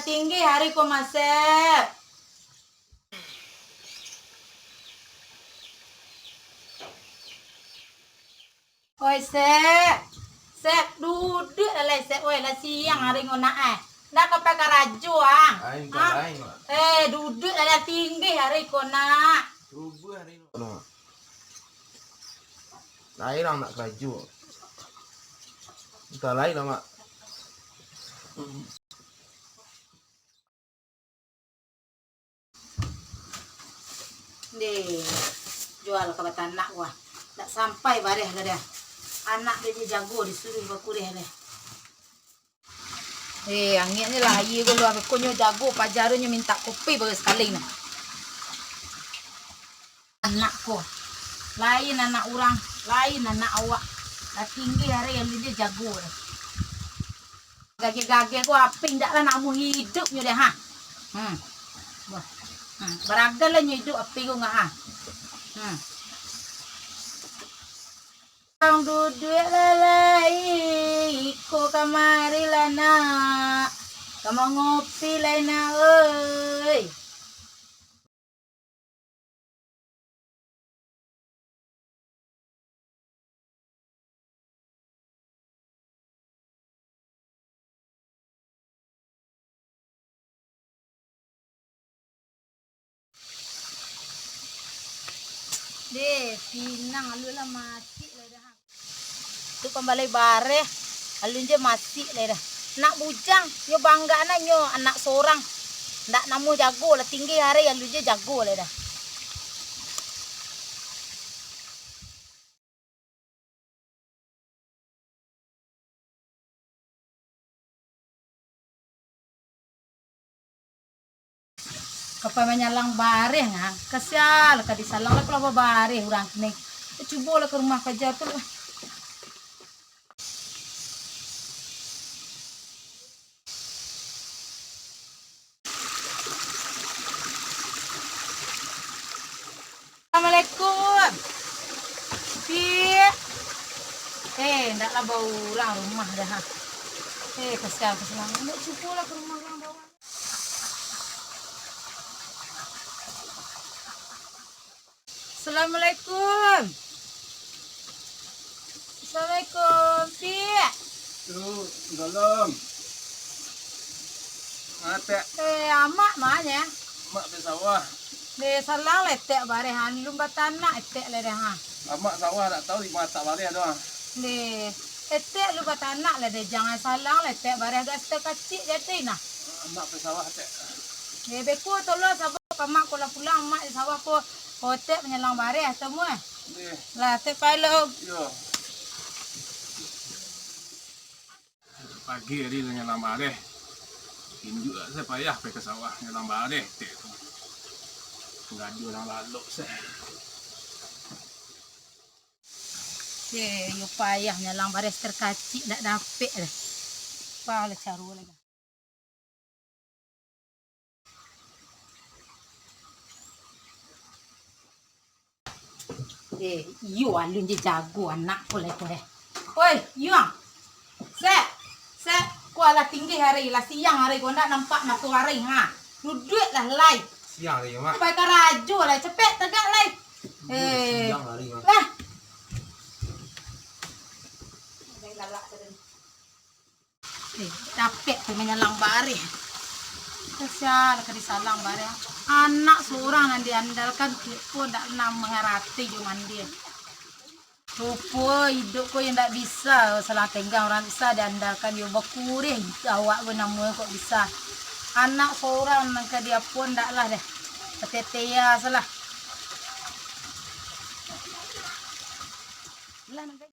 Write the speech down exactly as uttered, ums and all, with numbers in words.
Tinggi hari ko, Masep. Oi, Sep. Sep, duduak lah lai, Sep. Oi, lah siang hari ko nak, eh. Ndak ka pai karajo, ah. Lain, Kak, lain, Mak. Eh, duduak lah lai, tinggi hari ko nak. Subuh hari ko. Lain lah nak karajo. Entah lain lah, Mak. Deh, jual ka batanak wah. Ndak sampai bareh ka dah. Anak dia je jago disuruh bakureh deh. Eh, angeknyo lah aia ko luar beko nyo jago paja tu nyo mintak kopi baru sakali nah. Anak ko. Lain anak urang, lain anak awak. Lah tinggi hari yang dia jago deh. Gageh-gageh ko api ndak lah nak amuah iduiknyo deh, ha. Hmm. Wah. Hmm. Baragan lah nyo iduik api ko ngah, ha. Hmm. Ang duduak lah lai, iko kamari lah nak. Ka mangopi lai nak, oi. Deh, pinang alun lah mati lah dah. Tu pambalai bareh, alun je mati lah dah. Nak bujang, yo bangga nah nyo anak sorang. Ndak namuah jago lah, tinggi hari alun je jago lah dah. Ka pai manyalang bareh, ha. Kasian lah ka disalang lah, kalau babareh urang kini. Cubo lah ka rumah paja tu lah. Assalamualaikum. Pi. Eh, ndaklah baurang rumah dah, ha. Eh, kasian, kasian. Ndak cubo lah ka rumah urang bawah. Assalamualaikum. Assalamualaikum, Pi. Tu, salam. Atek. Eh, amak ma nyo? Amak pai sawah. Deh, salang lah etek bareh, alun batanak etek lah deh, ha. Amak sawah dak tahu di ma latak bareh tu, ha. Deh, etek alun batanak lah deh, jangan salang lah etek bareh, agak saketek kacik jadi nah. Amak pai sawah, Tek. Deh, beko tolong sabo ka amak ko lah pulang, amak di sawah ko, ko etek manyalang bareh, tamu, eh. Deh. Lah, etek pai lo. Yo. Pagi tadi lah nyalang bareh. Induak se payah pai ka sawah nyalang bareh, tek tu. Gaduah nan lalok se. Ye, yo payah nyalang bareh, saketek kacik ndak dapek deh. Apalah caro lai. Eh, iyo alun je jago anak ko lai ko deh. Oi, iyo ang. Sek, sek, ko alah tinggi hari, lah siang hari ko ndak nampak matoari, ha. Duduak lah lai. Siang hari, Mak. Pai karajo lai, capek tagak lai. Eh, siang hari, Mak. Lah. Eh, capek tu manyalang bareh. Kasian lah ka disalang bareh. Anak surang nan diandalkan, tu pun ndak nan mangarati jo mandeh. Rupo iduik ko yo ndak bisa, salah tenggang urang bisa diandalkan, yo bakureh awak ko namonyo kok bisa. Anak surang nan ka diapo ndak lah deh. Patetea salah. Lah, nan ka